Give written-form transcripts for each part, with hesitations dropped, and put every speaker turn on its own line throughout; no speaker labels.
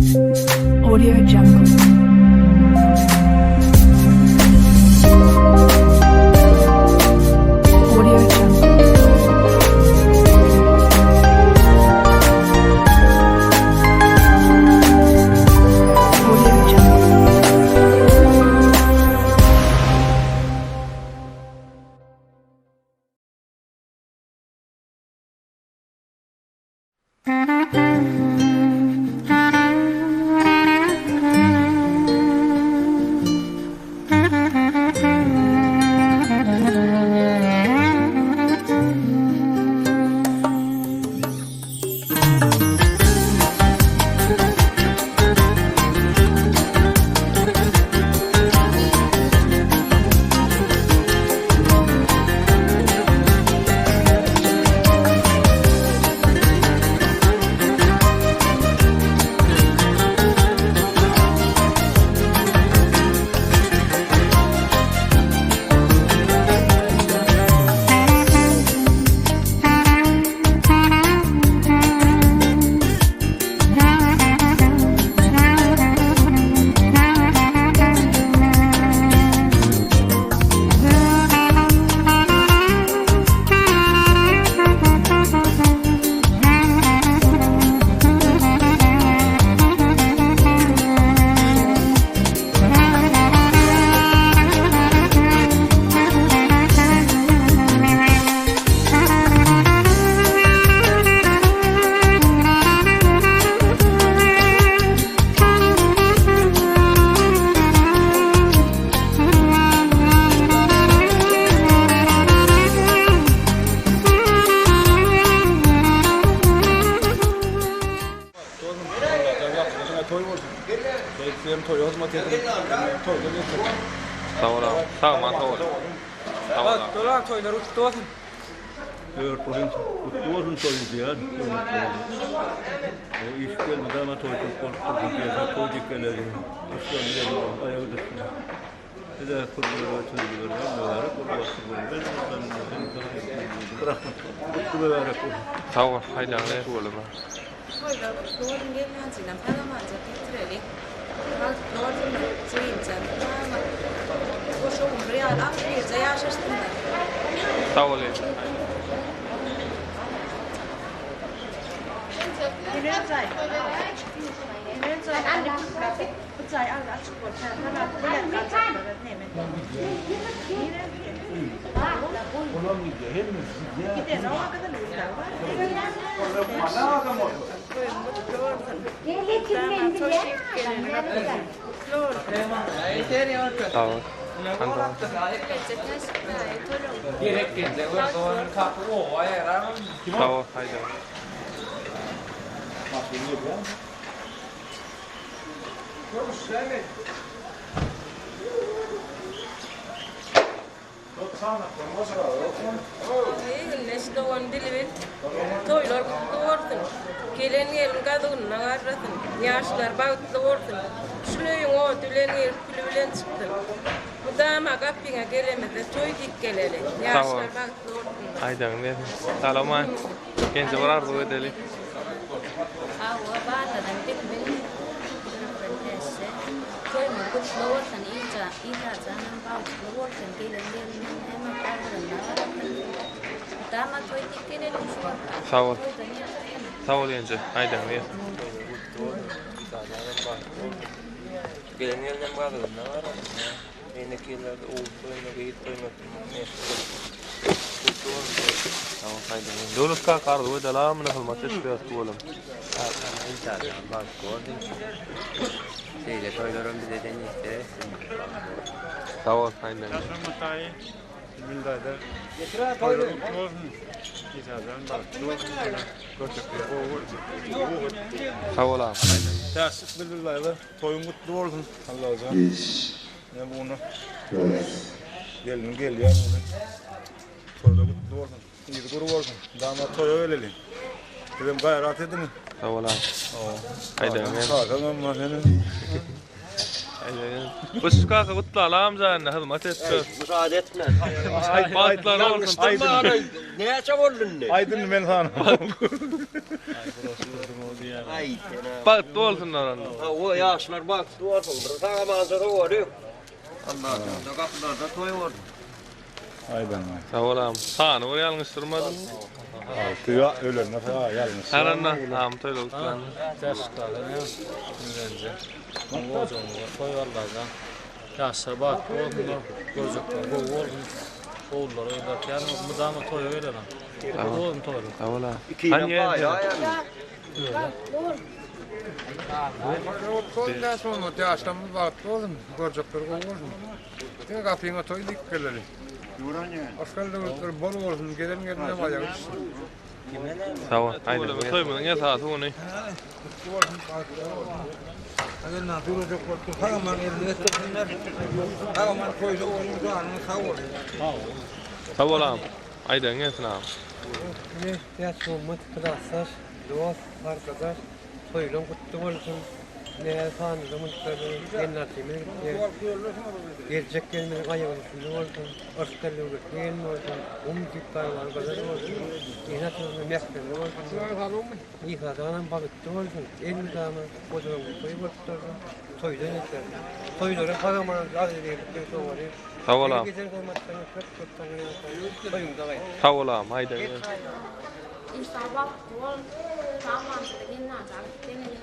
Audio Jungle. Audio Jungle. Audio Jungle.
Toý bolsun. Şeýdip toýa hyzmat edip, toýda getirdim.
Sag bol agam. Sag man sag bol. Sag bol agam.
Dolan toýlar gutly bolsun.
Dört bolsun, gutly bolsun toýuň diýer. O iş gelmedi ama toý köp bolup dursun diýer. Toý dikkeleri. Aslan gelin aýagy düşsün. Size kurbanlar çözgüler mübarek bolsun. Rahmet. Gutly mübarek bolsun.
Sag bol. Haýdaňyz bolsun.
Toýlar gutly bolsun gelnajyňam sag-amanjak getireli. Bagtly bolsunlar jigimjan mama. Goşa gumry ýaly agzybirje ýaşaşsynlar.
Sag bol eje. Sag bol. Sag bol. Haýda.
Egindeş dogan dili bil. Toýlar gutly bolsun. Gelen gelin gazugyna garrasyn. Ýaşlar bagtly bolsun. Şul öýüň ody bilen girip küli bilen çyksyn. Mydama gapyňa gelemizde toý diýip geleli. Ýaşlar bagtly bolsunlar.
Aýdagyň bersin. Salam-aý. Genje bir arzuw edeli.
Hawa, baladan bilbil, ýürekden täşje. Toýuňyz gutly bolsun, Isajanam bagtly bolsun, gelen gelniniň hem gadryna barasyn. Mydama toý diýip geleliň şu wagtda.
Sag bol.
Toýdan ýaşasyn.
Sag bol ýenje. Aýdagyň bersin.
Toýuňyz gutly bolsun, Isajanam bagtly bolsun. Gelen gelniniň gadryna barasyn. Indiki ýyllarda ogul toýuna, gyz toýuna meşhur bolup.
Döwlet kaka arzuw edeli a muny hyzmat edip ýörüs tüweleme.
Inşallah bagtly bolsun. Şeýle toýlaram bize-de nesip etsin.
Sag bol Aýdan.
Ýaşama daýy Bilbil daýza toýlar gutly bolsun. Isajan bagtly bolsun. Köşekler gowy bolsun.
Sag bol agam.
Täşlik Bilbil daýza toýuň gutly bolsun. Allajan. Ne bunu? Gelin gelýär muny. Toýda gutly bolsun. Yzy gury bolsun. Damat toýa geleli. Sizem gaýrat ediň.
Sag bol aga. Aýdaň.
Kakamam bar seniň.
Guşçy kaka gutlaly amca hyzmat etdi.
Müsaade etme.
Bagtlar bolsun.
Näçe boldy indi?
Aýdyn men sana.
Aý sen.
Bagtly bolsunlar onda.
Hawa ýaşlar bagtly bolsun. Bir sagamanca dogry. Allah da gapylarda toý bolsun.
Aýdan.
Sag bol agam. Sany bir ýalňyşdyrmadym.
Alty ýa ölende saga ýalňyş.
Her anda agam toýla gutlandy.
Toý Alladan. Ýaşlar bagtly bolsunlar, görjekler gowy bolsun. Ogullar gyzlar kän bolsun, mydama toýa gelelim. Gutly bolsun toýlar.
Sag bol agam.
Ikinem paýa ýaly.
Ýaşlarymyz bagtly bolsun, görjekler gowy bolsun. Diňe gapyňa toý diýip geleli. Hoş geldiňiz, bol bolsun, gelen gelinem aýagy düşsün.
Sag bol. Aýdyň. Toýumyzyň esasy güni. Sag bol agam. Aýdyň gelsin agam.
Ýaşumat klasdaş, dost, arkadaş, toýlaň gutly bolsun. Näz hanymyza muntlaryny gelnaltymyz gitdi. Geljek gelminiň aýagyny üstünde bolsun. Yrsgal döwletli gelin bolsun. Gum diýip barmaly gyzyl bolsun. Ene-atasyna mähirli bolsun. Isajanam bagtly bolsun. Elmydama ojagyňyz toý bolup dursun. Toýdan geçer. Toýlara sag-aman agzybirlikde dogaly.
Sag bol agam.
Gelen hyzmatlaryňa köp köp sag boluň. Toýuňda gaýt.
Sag bol agam. Aýdyň gelsin.
Isa bagtly bol. Sag-amanjyda gelnaja alyp geleli.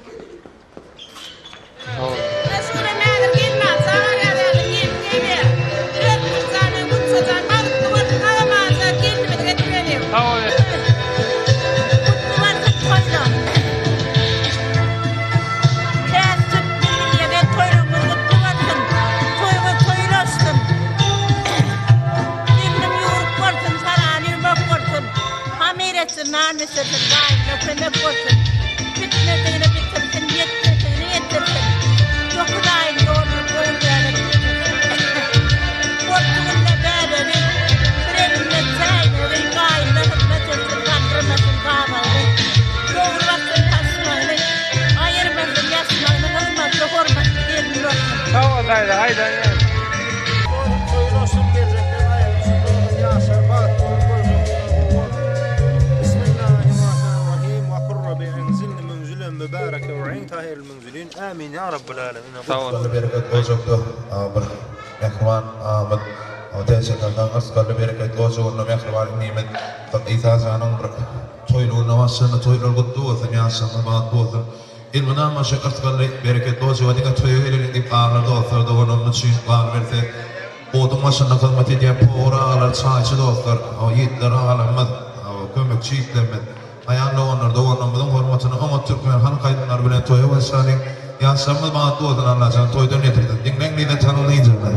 Nan bişirsin, gaýynyna kömek bolsun. Bitmedigini bitirsin, ýetmedigini ýetirsin. 9 aýyny dolduryp öldüräne Boldy günde bäbegi, bir elinde çäýnegi, gaýynyna hyzmat etsin, galdyrmasyn gabagyny. Dogry bassyn paşmagyny, aýyrmasyn ýaşmagyny, hyzmatly, hormatly gelin bolsun.
Sag bol daýza, aýdan gel.
Toýlaşyp geljekden aýagy ýaşar bagtly Bismillahirrahmanirrahim. Wa kur Rabbi enzilni munzilen mübareken we ente hayrul munzilin. Amin ya rabbel alemin.
Sag bol.
Ysgally bereketli ojakda bir mähriban agamyz Täşli kakaň ysgally bereketli ojagynda mähriban inimiz Isa janyň bir toýlugyna başlandy. Toýlar gutly bolsun, ýaşlaryňyz bagtly bolsun. Elmydama şu ysgally bereketli ojaga diňe toýa geleliň diýip agalar dostlar doganlarymyz üçin galyberse oduň başynda hyzmat edýän powar agalar çaýçy dostlar ýigitler agalarymyz kömekçi ýigitlerimiz Aýal doganlar doganlarymyzyň hormatyna oňat türkmen halk aýdymlary bilen toýa başlalyň. Ýaşlarymyz bagtly bolsun Allajan toýdan getirsin. Diňläň lezzet alyň dynjyňyz.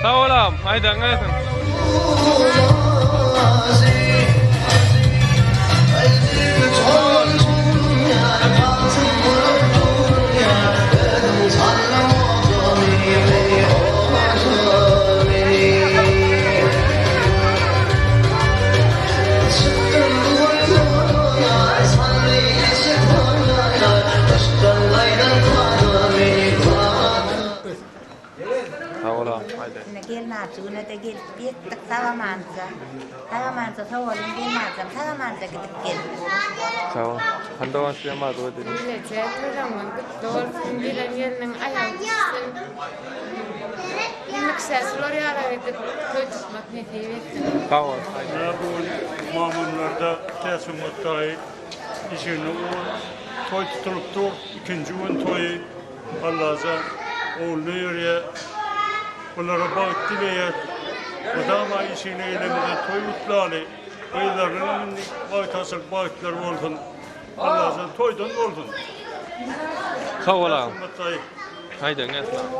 Sag bol agam, aýdaň gelsin. Sag bol agam, aýdaň.
Ine gelnaçy güne-de gelip ýetdik sag-amança. Sag-amança sowalyň gelnaçam sag-amança gidip geldi.
Sag bol. Hany dogan sizem arzuw edeliň.
Bileje toýlaryňyz gutly bolsun, gelen gelniň aýagy düşsün. Indikişä şular ýaly edip toý tutmak nesip etsin.
Sag bol.
Ine bu gün mamamlarda Täçmammat daýy işiginde toý tutulyp dur. Ikinji gün toýy Allajan ogluna ýörýär. Bulara bagt dileýäs. Mydama işigine gelenimizde toý gutlaly. Gyzlarynyňam indi bagty açylyp bagtlary bolsun. Allajan toýdan bolsun.
Sag bol agam. Haýdaň gelsin agam.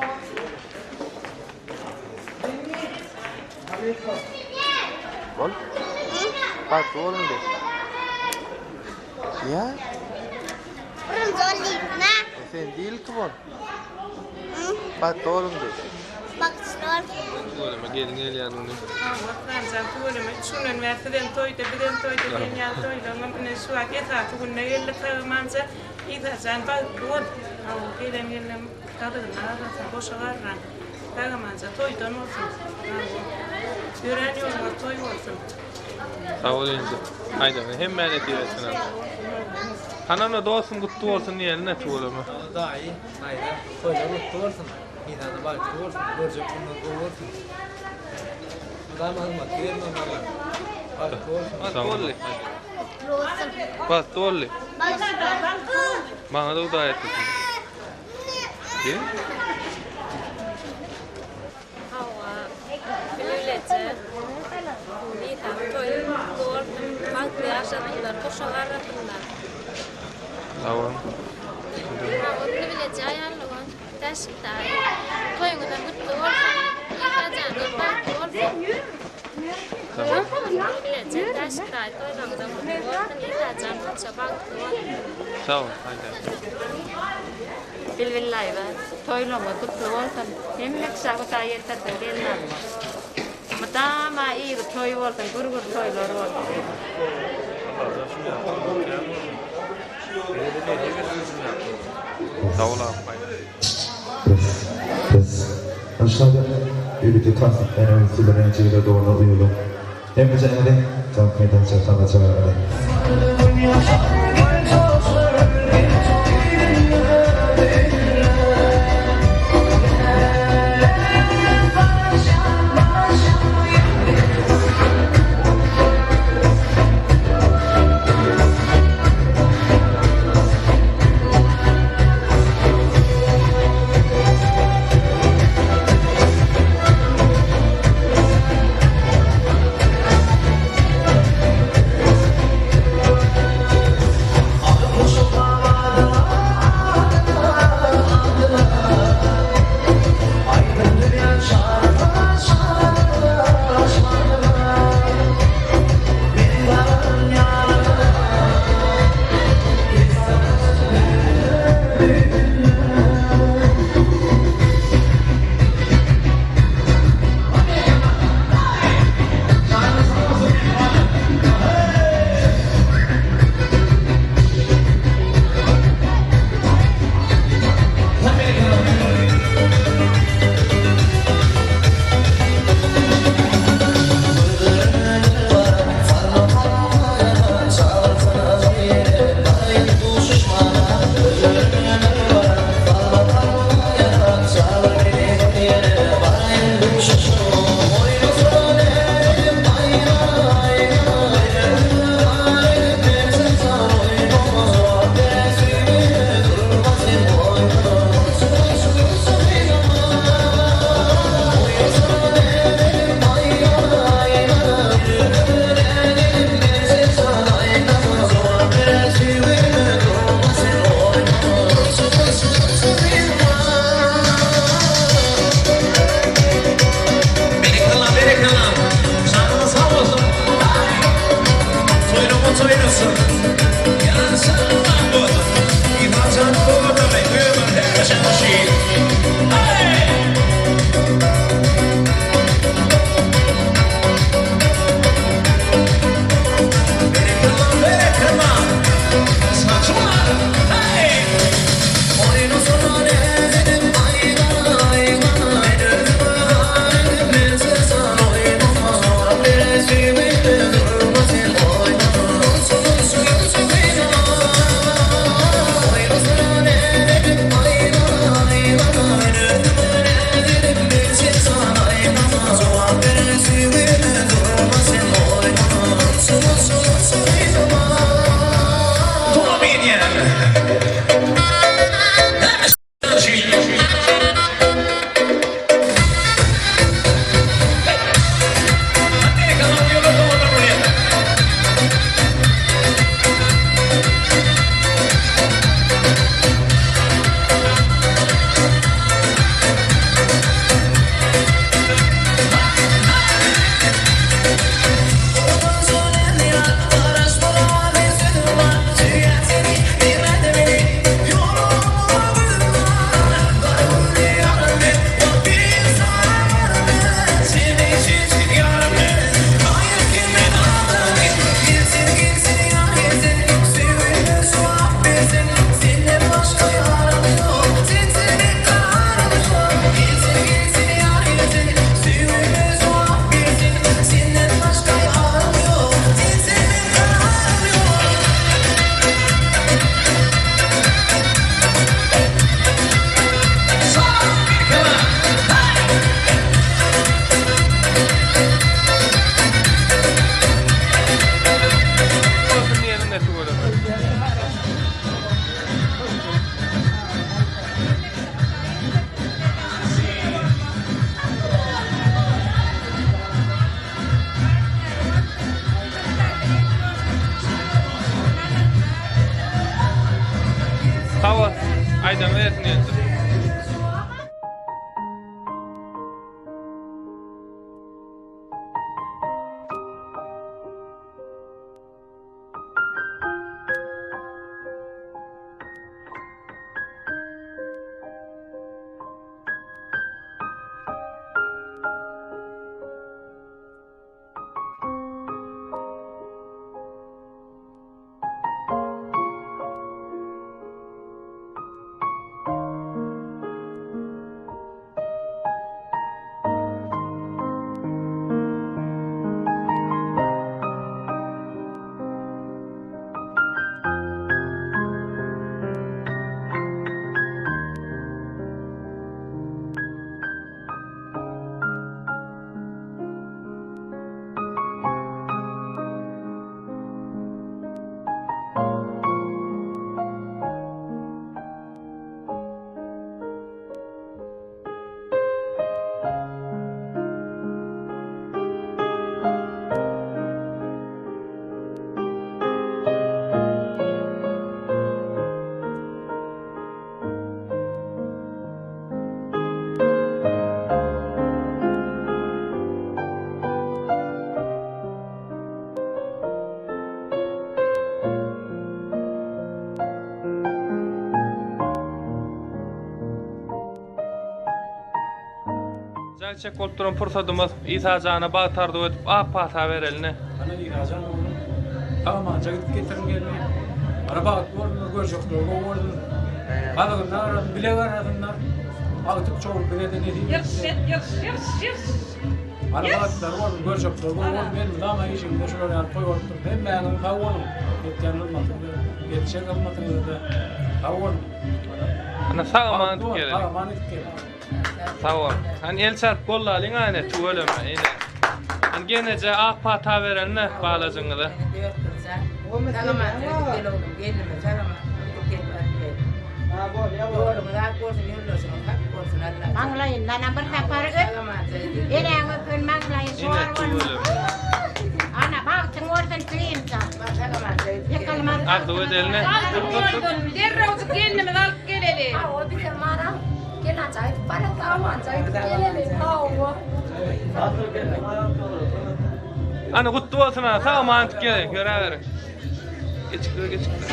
Bol. Bagtly bol indi. Ýa.
Birinji ol diýipmi?
Sen diý ilki bol. Bagtly boluň diý.
Bagtly bol.
Tüweleme gelin gelýän güni.
Hawa Aslanjan tüweleme üç günden bäri sizem toýda bizem toýda diýen ýaly toýlaryňam ine şu wagt esasy gününe geldik sag-amanja Isajan bagtly bol. Hawa gelen gelinem gazygyna garrasyn boşa garran sag-amanja toýdan bolsun. Hawa ýörän ýoluňyz toý bolsun.
Sag bol inje. Aýdanyň hemmä nesip etsin Alla. Hananda dostum gutly bolsun diýeli-ne tüweleme.
Daýy, daýza, toýlar gutly bolsun. Mizany bagtly bolsun, görjek günler gowy bolsun. Mydama hyzmatly gelin bolmaly. Bagtly bolsun.
Bagtly boldy.
Gutly bolsun.
Bagtly boldy.
Bagtly bolsun.
Maňa-da Hudaý ýetirsin. Diý.
Hawa, bilbileje. Isanyň toýy gutly bolsun. Bagtly ýaşasynlar, goşa garrasynlar.
Sag boluň.
Hawa, bilbileje aýallygy. Täşik daýy. Toýuňyzam gutly bolsun. Isa janam bagtly bolsun. Bilbileje, Täşik daýy toýlaryňyzam gutly bolsun. Isa jan munça bagtly bol.
Sag bol, Aýjan.
Bilbil daýza, toýlaryňyz gutly bolsun. Hemme kişä Hudaý ýetirsin gelin alma. Mydama ýyly toý bolsun, gür-gür toýlar bolsun.
Allajan şu ýaly toýlar kän bolsun. Bize-de nesip etsin şu ýaly toýlar.
Sag bol agam Baýram.
Biz Başlady ýörite tassyk ene sizlere jigiler doganlar uýalar hemmejaňyzy jank meýdança sala çagyrady.
etjek bolup duran pursadymyz Isa jana bagt arzuw edip ak pata bereline.
Ana Isa jan oglum sag-amanja gidip getiriň gelni. Ana bagtly bolsunlar görjekleri gowy bolsun. Gazygynda garasyn bile garasynlar. Agtyk çowluk bize-de nesip etsin.
Ýyrş ýyrş ýyrş ýyrş.
Ana bagtlary bolsun görjekleri gowy bolsun elmydama işiňizde şular ýaly toý bolup dursun. Hemmäňiziň sag boluň. Etýän hyzmatyňyza etjek hyzmatyňyzada sag boluň.
Ana sag-aman gidip geleliň.
Sag-aman gidip geleliň.
Sag bol. Hany el çarpyp gollalyň ene tüweleme ene. Hany geneje ak pata berenine balajyňyza.
Sag-aman gidip gel oglum gelnime sag-aman gidip gel baryp gel. Ýoluňyz ak bolsun ýoldaşyňyz hak bolsun Alla.
Maňlaýyndanam bir sapar öp. Eneň öpen maňlaýy şor bolsun. Ana bagtyň bolsun Krimsa. Ýykylmaz.
Arzuw edeline.
Derrewjik gelnimizi alyp geleli.
Hawa bizem baram. Gelnaja aýdyp barýas amanca aýdyp geleli. Hawa.
Ana gutly bolsun ana sag aman gidip geliň ýöräberiň. Geçikdir geçikdir.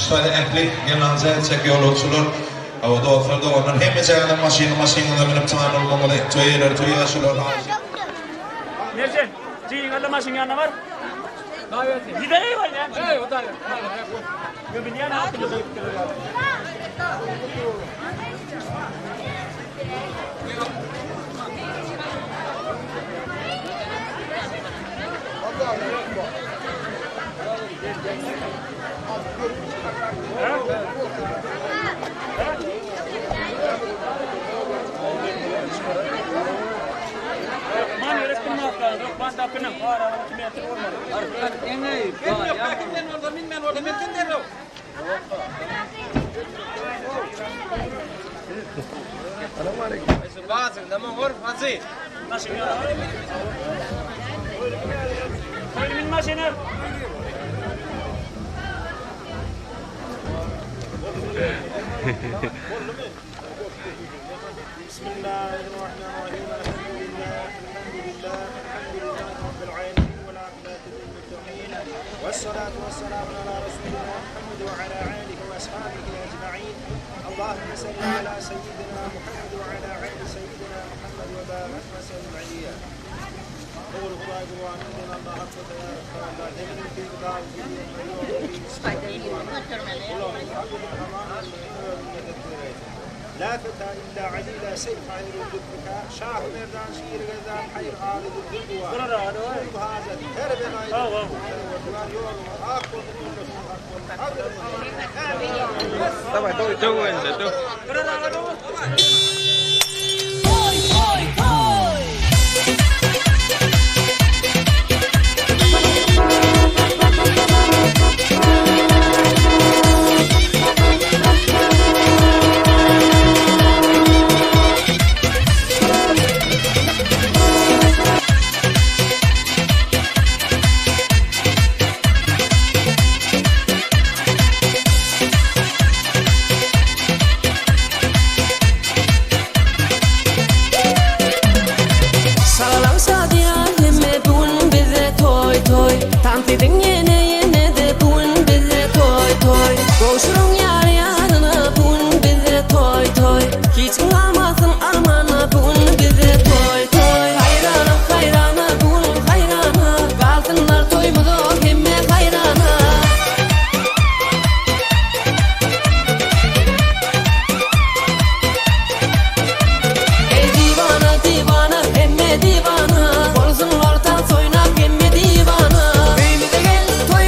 Şular ähli gelnaja etjek ýolagçylar Hawa dostlar doganlar hemmejeňiziň maşyny maşynyňyza münüp çykan bolmaňyzy toý eýeleri toý ýaşulylar haýyş
Merjen, jigiň alla maşyň ýanyna bar. Gidelim bolýa.
Eý, hudaý.
Yo bilýän altymyza gitdi. Man gerekdir maslahat, hökman tapynyň. Ara 2 metr bolmaly. Toýly min maşyna.
والصلاة والسلام على رسولنا محمد وعلى آله وأصحابه أجمعين اللهم صل على سيدنا محمد وعلى آل سيدنا محمد وبارك وسلم عليه Dogry Hudaý Gurbanymdan Allah hakda La feta illa alila seýf haýr zülfikar Şahy Merdan şiri gezan haýr aly zülfikar Kullu hajat her belaýy Ýoluňyz ak bolsun ýoldaşyňyz hak bolsun
Daway döw indi döw.
Toý toý toý.
Şagalaň şadyýan hemme bu gün bizde toý toý Tans ediň ýene ýene-de bu gün bizde toý toý Gowşuryň ýar ýaryna bu gün bizde toý toý Hiç kim galmasyn armana bu gün bizde toý toý Haýrana haýrana bu gün haýrana Galsynlar toýumyza hemme haýrana. Eý diwana diwana hemme diwana Bolsunlar tans oýnap hemme diwana Öýmüze gel toý.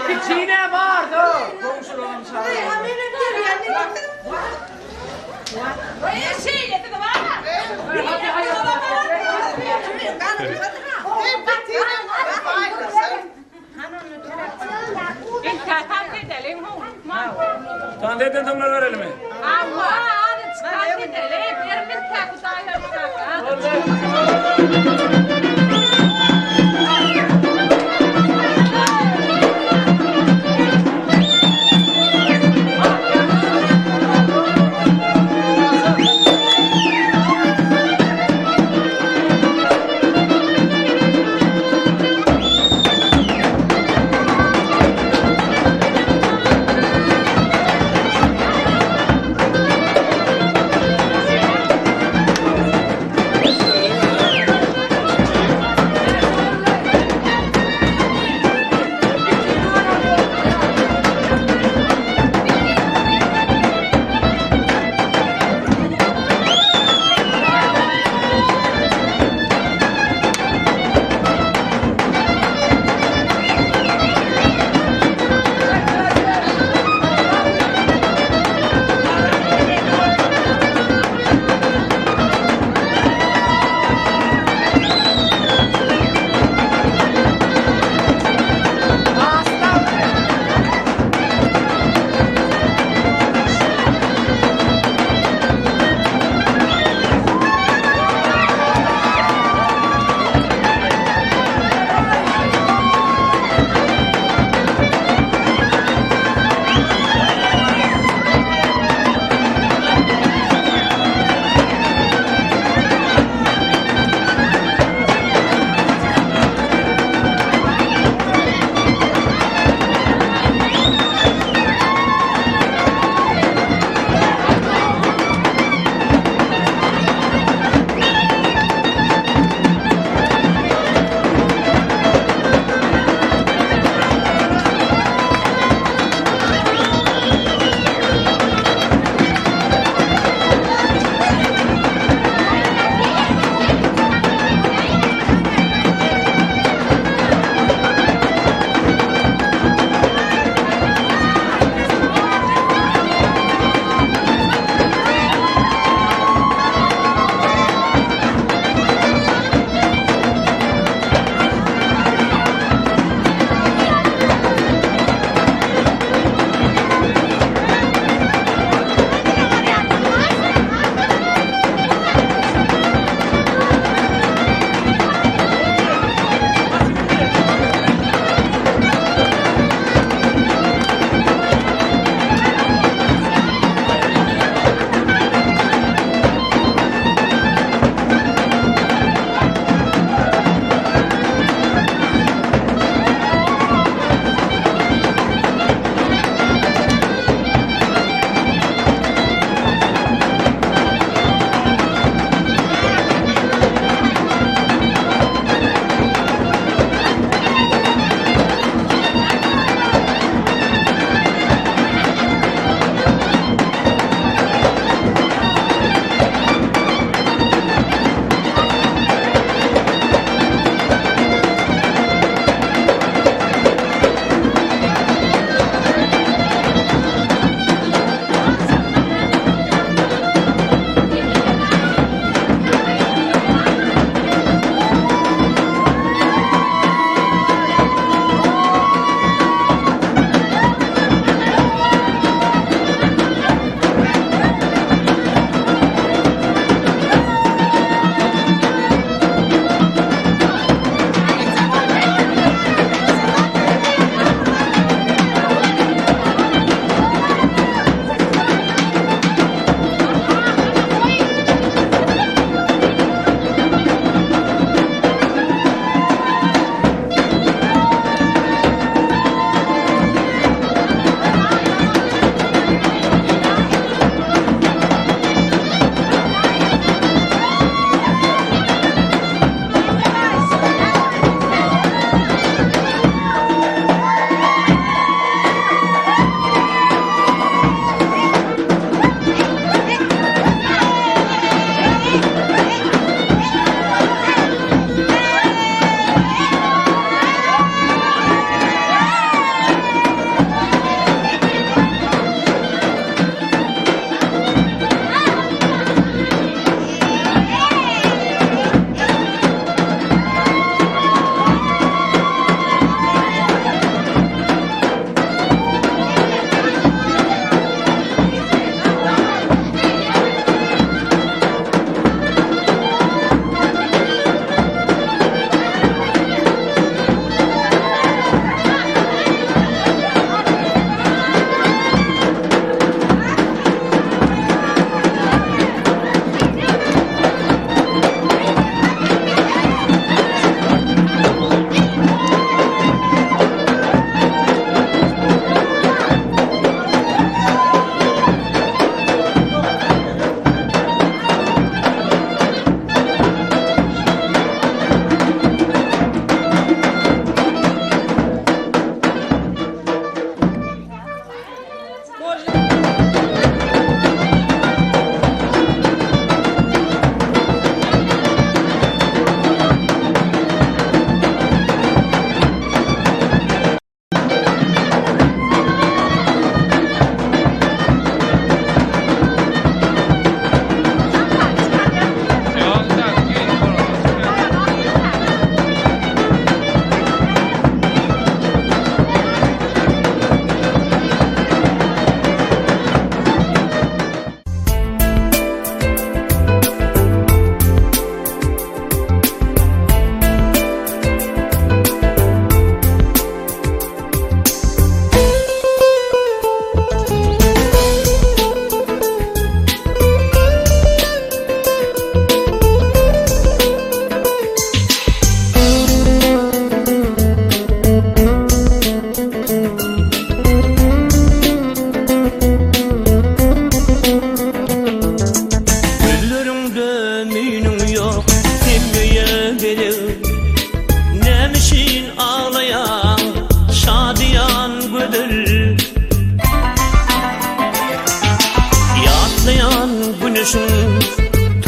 Kiçine bardy. Goňşularyň çagy. Tans eden soňlar berelimi?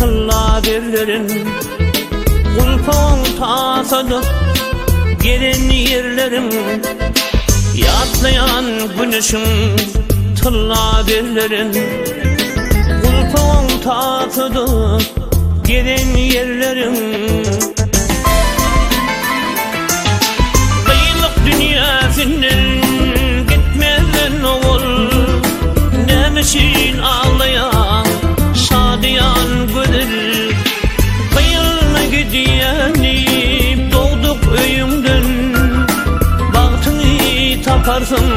tylla zerlerin Gulpagyň tasadyp gelen ýerleriň Ýatlaýan güneşiň tylla zerlerin Gulpagyň tasadyp gelen ýerleriň Gyýlyk dünýäsinden gitmezden owal Näme üçin aglaýaň şadyýan gözel Gyýylma gidýän diýip dogduk öýüňden Bagtyňy taparsyň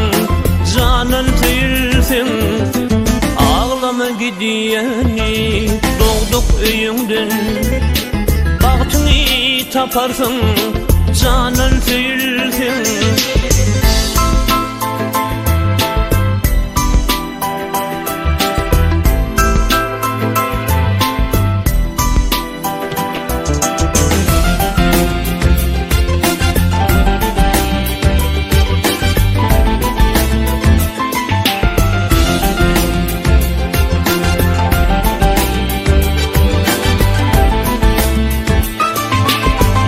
jandan söýülseň Aglama gidýän diýip dogduk öýüňden Bagtyňy taparsyň jandan söýülseň.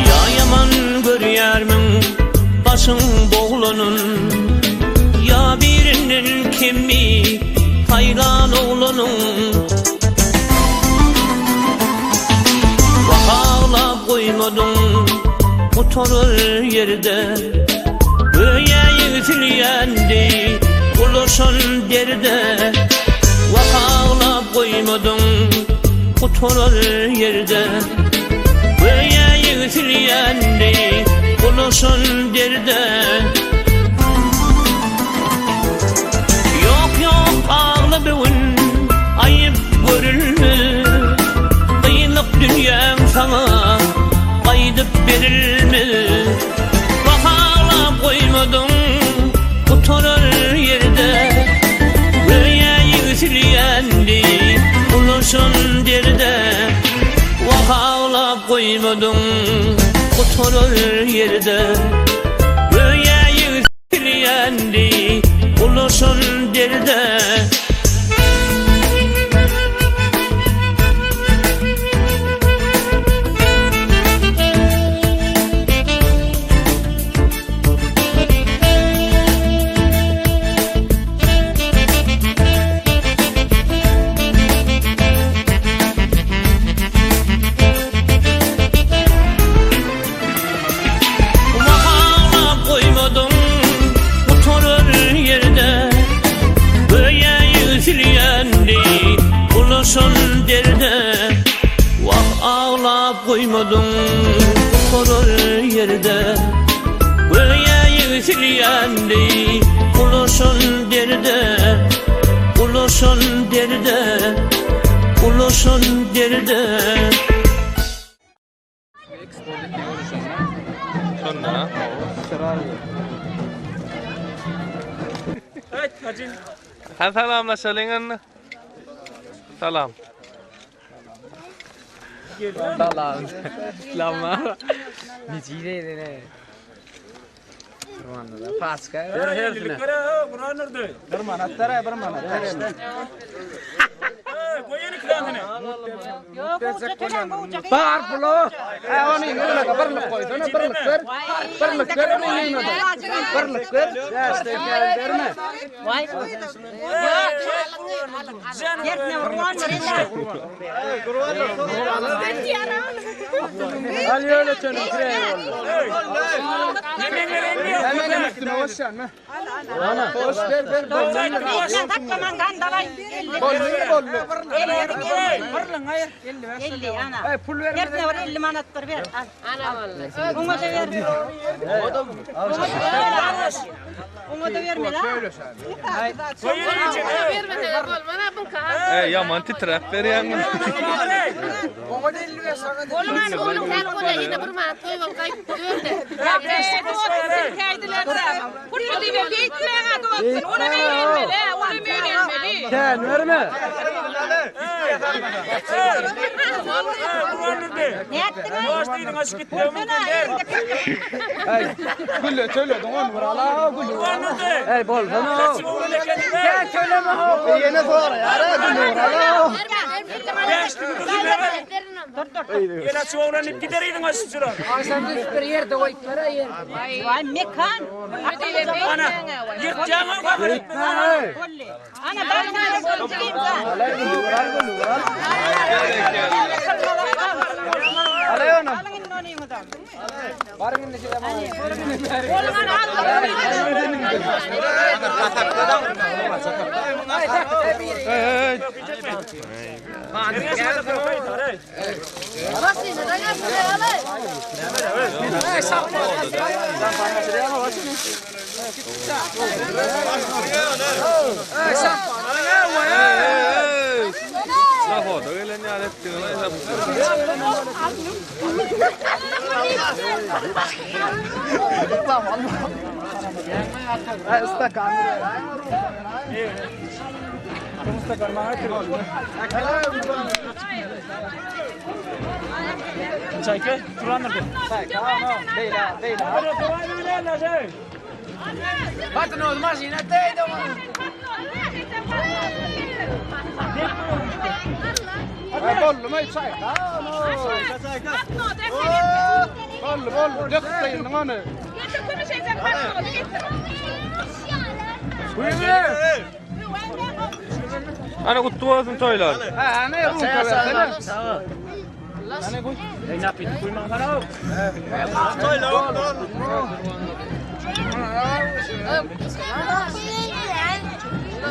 Ýa ýaman görýärmiň başyň boglanyn, Ýa birinden kemmi saýlan oglanyň. Wah aglap goýmadyň gutarar ýerde, Göýä ýigsilýän deý ulaşan derde. Wah aglap goýmadyň gutarar ýerde, Göýä ýigsilýän deý ulaşan derde. Ýok ýok agla bu gün aýyp görülme Gyýlyk dünýäň saňa gaýdyp berilme Wah aglap goýmadyň gutarar ýerde Göýä ýigsilýän deý ulaşan derde Wah aglap goýmadyň gutarar ýerde Göýä ýigsilýän deý ulaşan derde. Wah aglap goýmadyň gutarar ýerde Göýä ýigsilýän deý ulaşan derde Wah aglap goýmadyň gutarar ýerde Göýä ýigsilýän deý ulaşan derde Ulaşan derde Ulaşan derde.
Şonda. Hany salamlaşalyň indi. Salam.
Salam. Salam. Nijide Paska.
Ber hersine. Bir manat ber, bir manat.
Bar pulo. Ha ony ýöne birlik goýsana, birlik ber. Birlik ber ony ýöne. Birlik ber. Bäşde gel berme.
Waý.
Al ýöne çönüm kireý boldy. Hemen hem üstüne goşýan me. Ana, goş ber ber. Boldy boldy.
Ey pul ver. Hepsine bir 50 manat bir ver. Al. Oňa da ver. Oňa da vermeli.
Ey ýaman titräp berýäň.
Sen verme. Gülle töledin onu bir ala gülle. Ey bolsana. Sen töleme ho. Ýene sora ýara gülle ala.
Dur dur. Ýene şu oglan diýip gider yzyňa şular.
Agşam bir ýerde goýup ber ýer.
Waý mekan.
Ana, ýyrtýaň o gabar etme.
Ana barmaly boldy.
Alay onu. Baryň indi şeýle
Lahoda gelen ýaly etdiňiz.
Çaýka, turandyr.
Batın oğlum maşina değdi
Bollu çaý. Bollu bollu dök sayın onu.
Ana gutly bolsun toýlar.
Ha, ne ruka versene.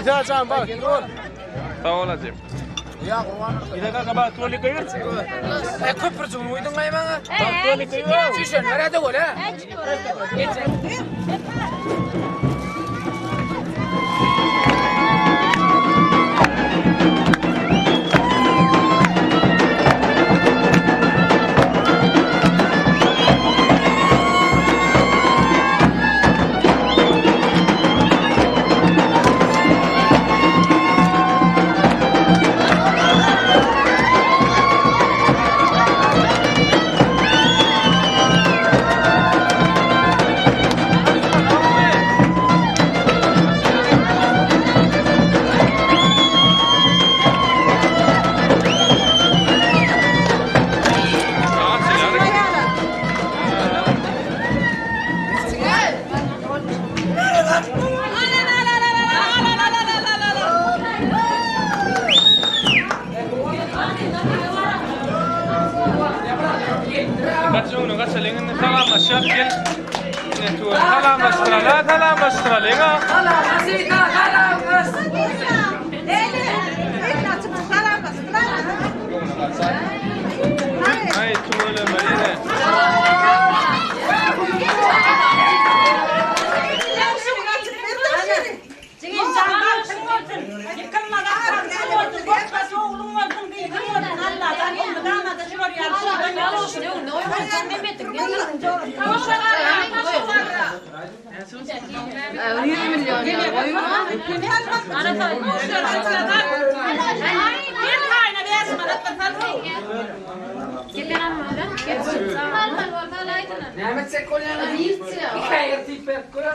İsa bak.
Sag bol ajym.
E köprücüğünü uydun ay bana. Şişen nerede gol ha?
Gaç öňüne gaç elin salamlaşyp gel. Ne tuwa salamlaşdyraly, salamlaşdyraly ha. Ay tuweleme ýene.
Näme etsek bolýar? Hikaýe tip berip goýar.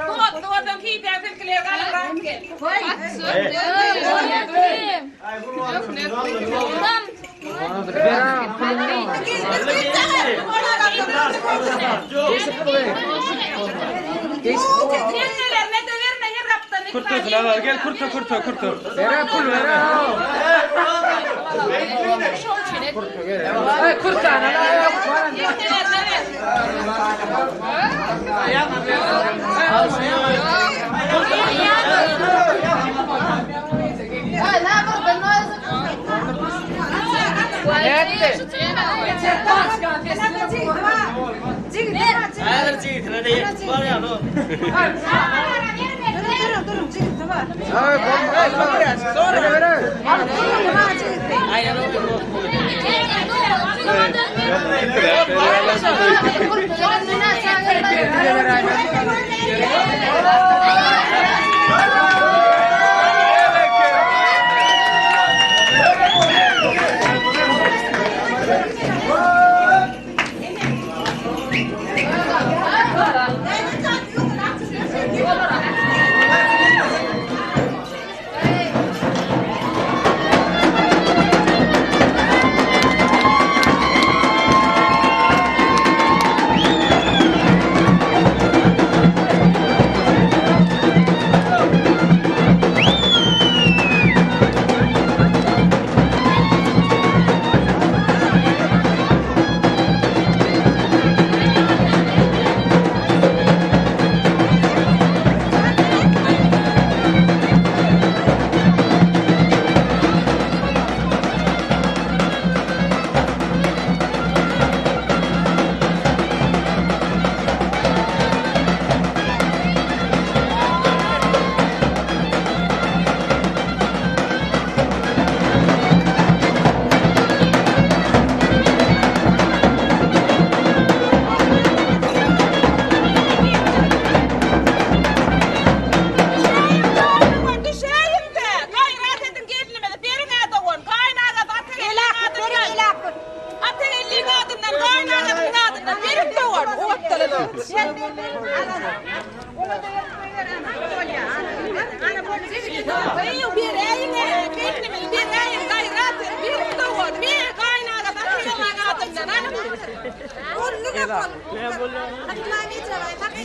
Kurtasyn al gel kurta kurta kurta.
Bere pul bere. Ay kurtana la ya.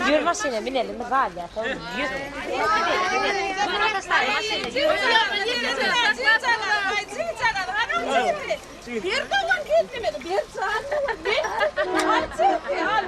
Ýör maşyna minelim biz galýas. Ýör.
Bir dogan gitmedi, bir can dogan. Al çekti, al.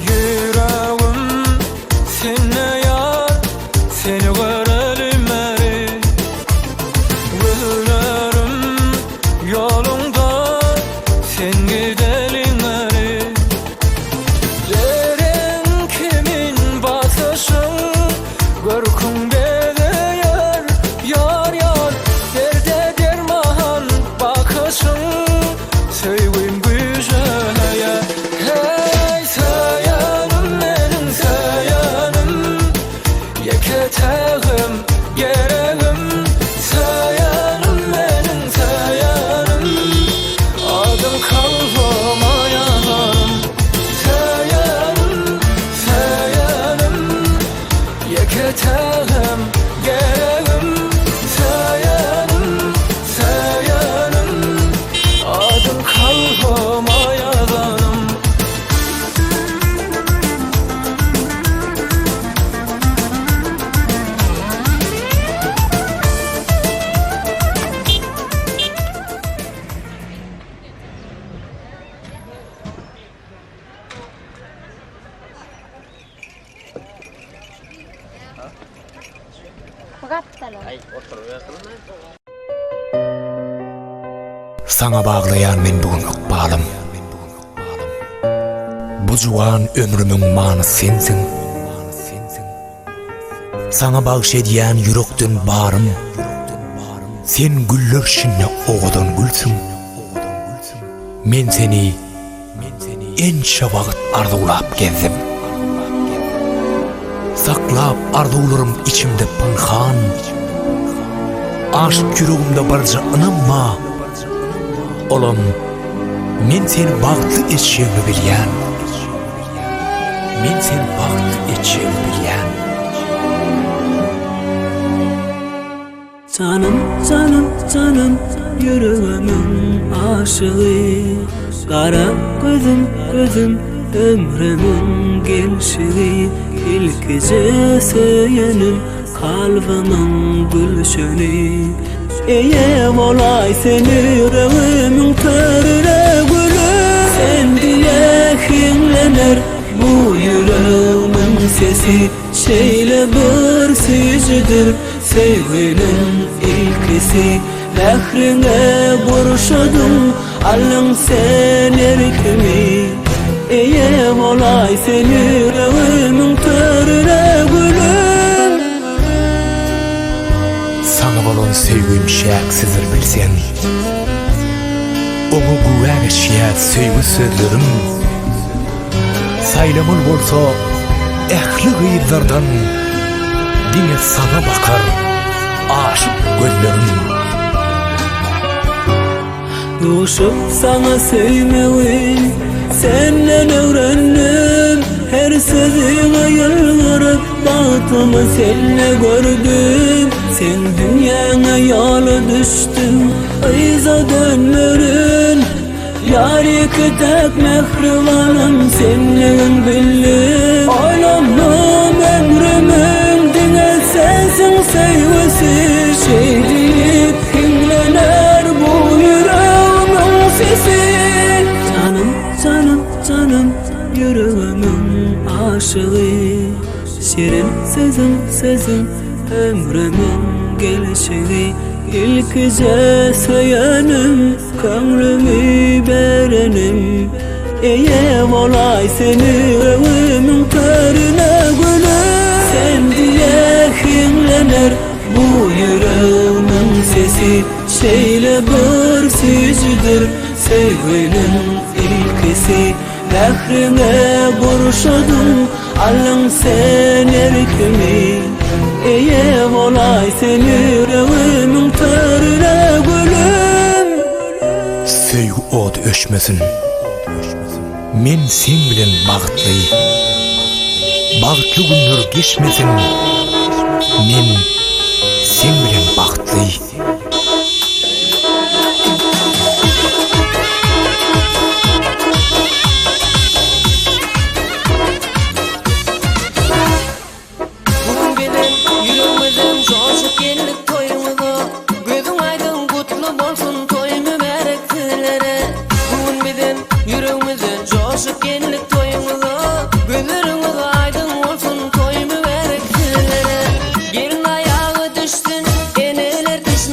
Ýüregim sende ýar, seni görelim beri. Gözlerim ýoluňda, sen gidelim beri. Jeren kimin basyşyň, görküň bezeýär, ýar ýar. Derde derman bakyşyň, söýgim güýjeýär. Heý, söýenim meniň söýenim, ýeke tägim, geregim. Söýenim meniň söýenim, adyň kalbyma ýazanym. Söýenim, söýenim, ýeke tägim, geregim. Söýenim, söýenim, adyň kalbyma ýazanym.
Bu gapdala.
Saňa baglaýan men bu gün ykbalym. Bu juwan ömrümiň manysy sensiň. Saňa bagş edýän ýürekden barym. Sen güller içinde owadan gülsüň. Men seni ençe wagt arzuwlap gezdim. Saklap arzuwlarym içimde pynhan. Aşyk ýüregimde barja ynam bar. Olam men seni bagtly etjegimi bilýän. Men seni bagtly etjegimi bilýän.
Janym, janym, janym, ýüregimiň aşygy, Gara gözüm, gözüm, ömrümiň gelşigi, Ilkije söýenim, kalbymyň gülşeni. Eýe bolaý sen ýüregimiň törüne gülüm. Sen diýen. sesi şeýle bir süýjüdir Söýginiň ilkisi Mähriňe gurşadyň Aldyň sen erkimi Eýe bolaý sen ýüregimiň törüne gülüm.
Saňa bolan söýgim çäksizdir bilseň. Oňa güwä geçýär söýgi sözlerim. Saýlamaly bolsa ähli gyzlardan diňe saňa bakar aşyk gözlerim.
Duşup saňa söýmegi senden öwrendim Her sözüňe ýylgyryp bagtymy sende gördüm Seň dünýäňe ýola düşdüm yza dönmerin Ýar ýeke-täk mähribanym senligin bildim Oýlandym ömrümiň diňe sensiň söýgüsi Şeý diýip hiňlener bu ýüregimiň sesi Janym, janym, janym ýüregimiň aşygy Şirin sözüň, sözüň ömrümiň gelşigi Ilkije söýenim Köňlümi berenim Eýe bolaý sen ýüregimiň törüne gülüm Sen diýe hiňlener bu ýüregimiň sesi Şeýle bir süýjüdir söýginiň ilkisi Mähriňe gurşadyň aldyň sen erkimi Eýe bolaý sen ýüregimiň törüne gülüm.
Söýgi ody öçmesin. Men seň bilen bagtly. Bagtly günler geçmesin. Men seň bilen bagtly.
Bu gün bizem ýüregimizem joşup geldik toýuňyza Gözüň aýdyň gutly bolsun toý mübärek sizlere Bu gün bizem ýüregimizden joşup geldik toýuňyza Gözleriňiz aýdyň bolsun toý mübärek sizlere Gelin aýagy düşsün eneler dişine.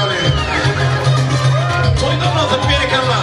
çalalyň. Toýdan bolsun berekella.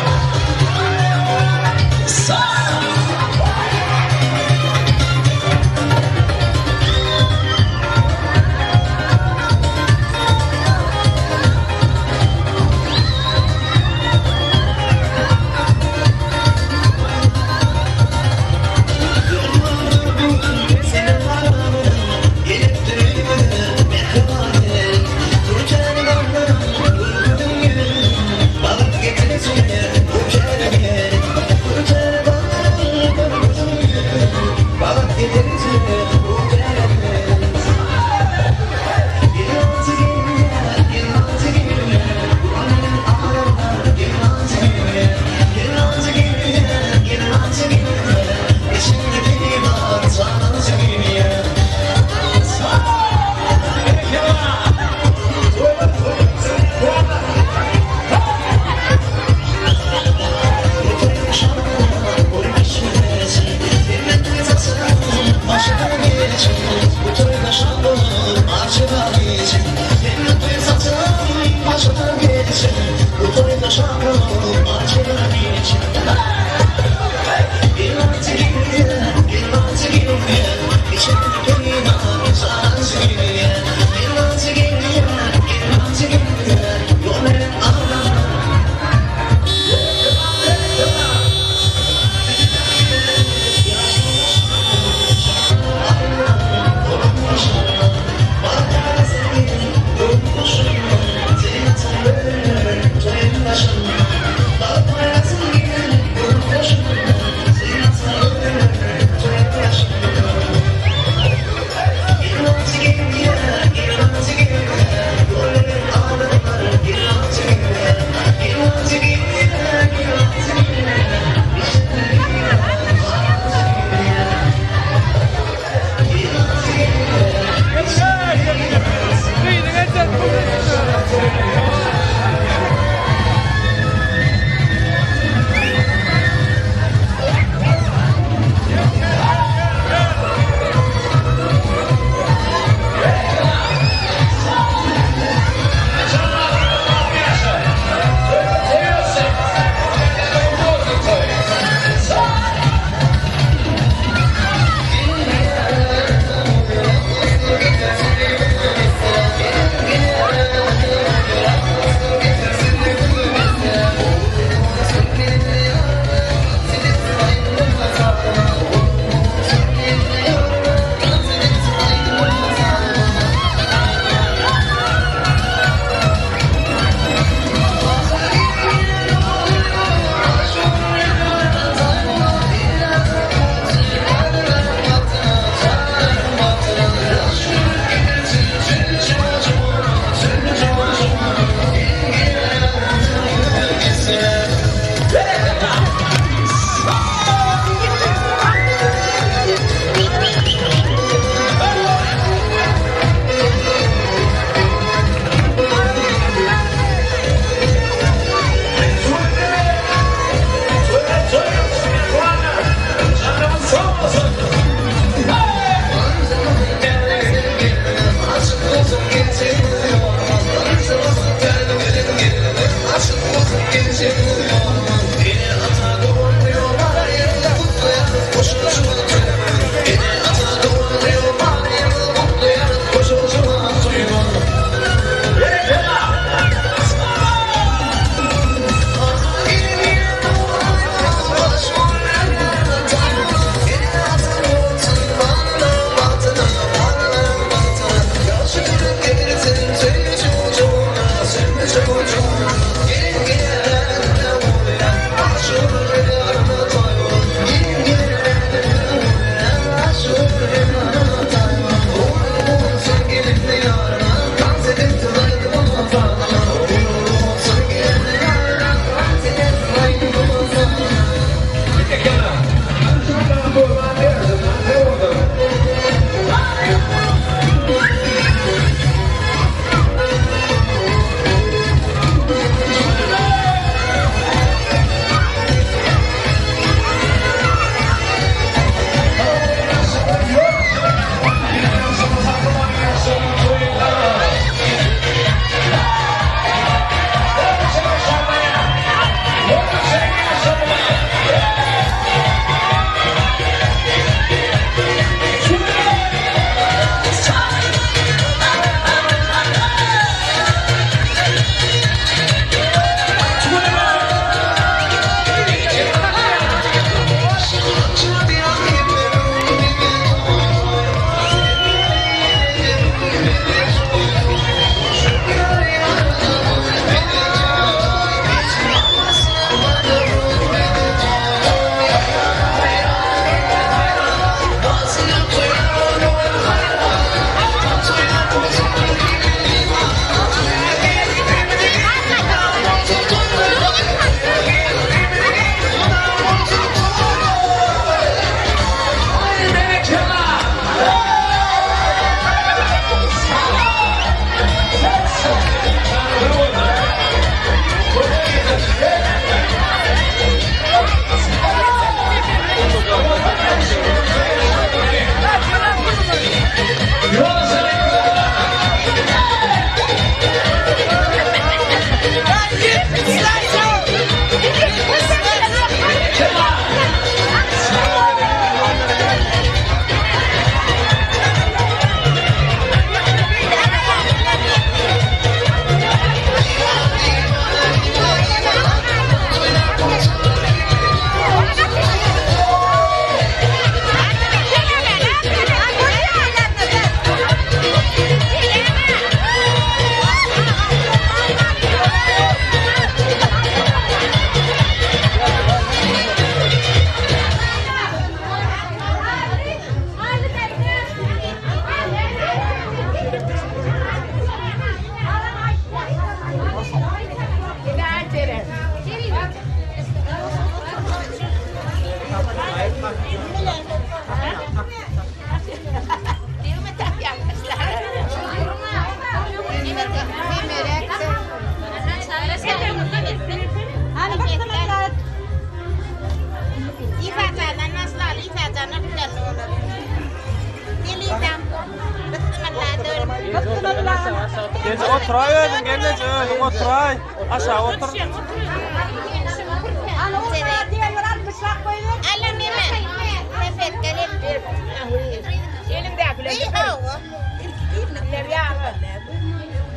Gelneje oturaý özüň gelneje özüň oturaý. Aşağı otur.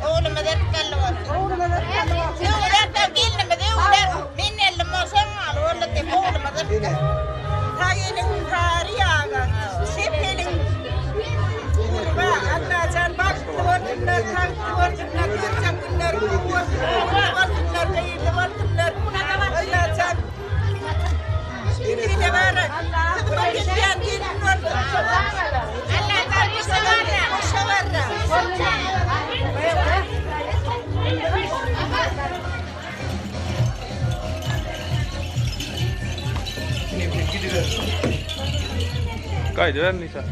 Oglumyz erkekli bolsun. Oglumyz erkekli bolsun. Öwler gelinimiz öwler. Men ellim bolsa maly boldy diýip oglumyz erkekli.
Sag eliň sary ýaga, çep eliň urba. Allajan bagtly bolsunlar, tagtly bolsunlar, görjek günleri gowy bolsun, ogully bolsunlar, gyzly bolsunlar. Allajan Ine bara, hyzmat edýän gelin bolsun.
Allajan goşa barra, goşa barra.
Gaýdyber Nisa.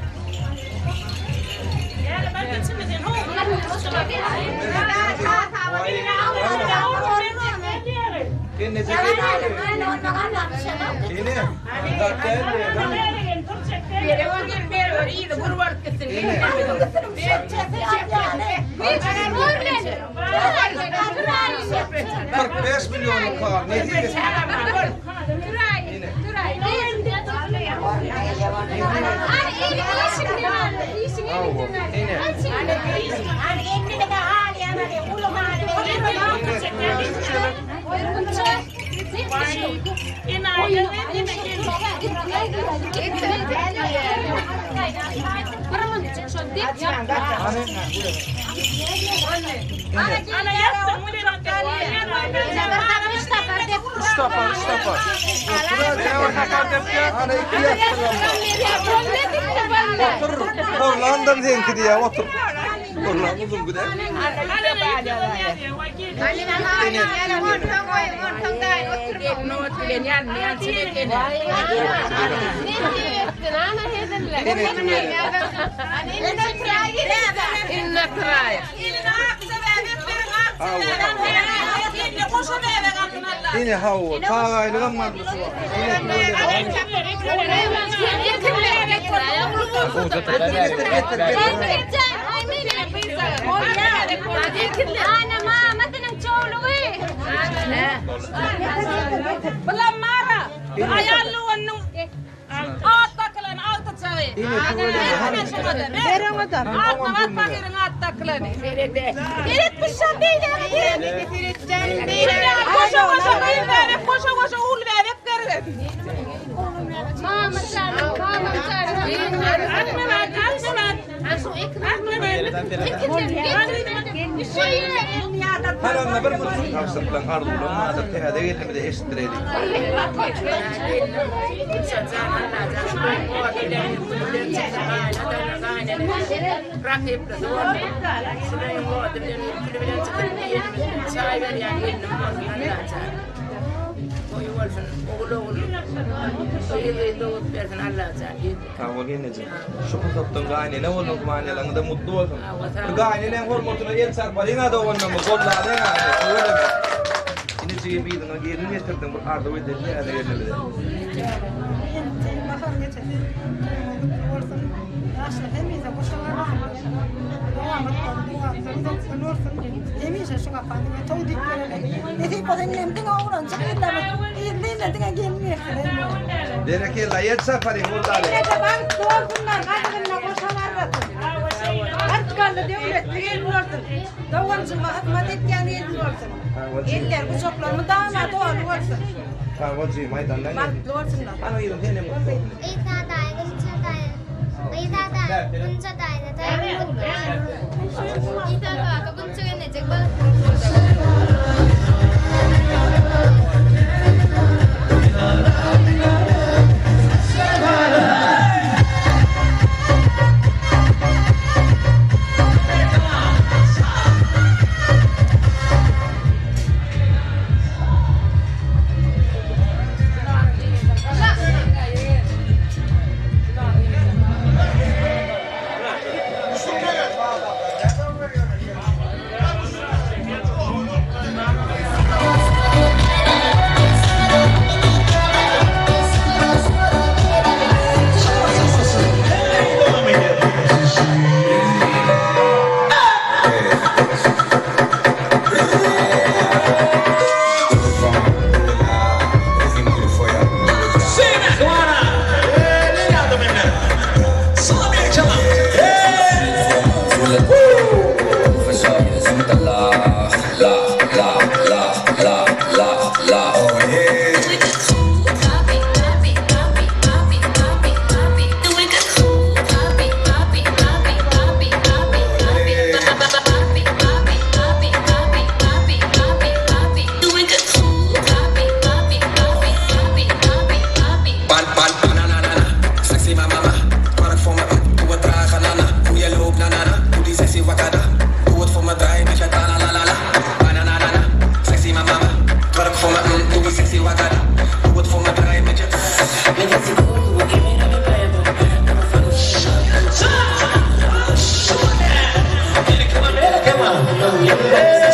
Beş milyonluk kar. Ne diýdi?
Üç tapar, üç tapar.
Otur. Horlandam seňki diýýär, otur. Horlan uzun güde. Ine hawa, tagaýlygam galdy şu wagt.
Ana mamasynyň çowlugy.
Bulam mara. Aýal oglunyň at dakylany agtyjagy. Ber oňa-da. Atnabat pahyryň at dakylany. Seret buşan beýläge seret. Goşa goşa gyz bäbek, goşa goşa ogul bäbek gerek.
Mama çarym, mama çarym.
Atnabat, atnabat.
Haramda bir mutlu tabşyryklaň arzuwlaň bardyr täze gelnimize eşitdireli. Sag bol gelneje. Şu pursatdan gaýynene bolduň gaýynalaňyzda mutly bolsun. Bir gaýyneneň hormatyna el çarpalyň-a doganlarymyz gollalyň-a. Tüweleme. Ine jigim yzyňa gelin getirdiň bir arzuw edeli täze gelnimize.
Bahar gejesi toýuňyz gutly bolsun. Ýaşlar hemişe goşa barasyn. Dowamatlar dowamsyz uzakdan bolsun. Hemişe şu gapa diňe toý diýip geleli. Nesip bolsa indem diňe oglanjyk ýyllarymyz yzly-yzly diňe gelin gelsin.
Berekella el çarpalyň gollalyň.
Hemişe bagtly bolsunlar, gadyryna goşa barasyn. Artgally döwletli gelin bolsun. Doganjygyma hyzmat etýän gelin bolsun. Eller gujaklar mydama doly bolsun.
Sag bol jigim aýdandan gelin.
Bagtly bolsunlar.
Hany gyzym senem gutly bolsun.
Isa daýy, Gunça daýy, Isa daýy, Gunça daýy, toýuň gutly bolsun. Isa kaka, Gunça gelnejek bagtly bolsun.
Ýeller.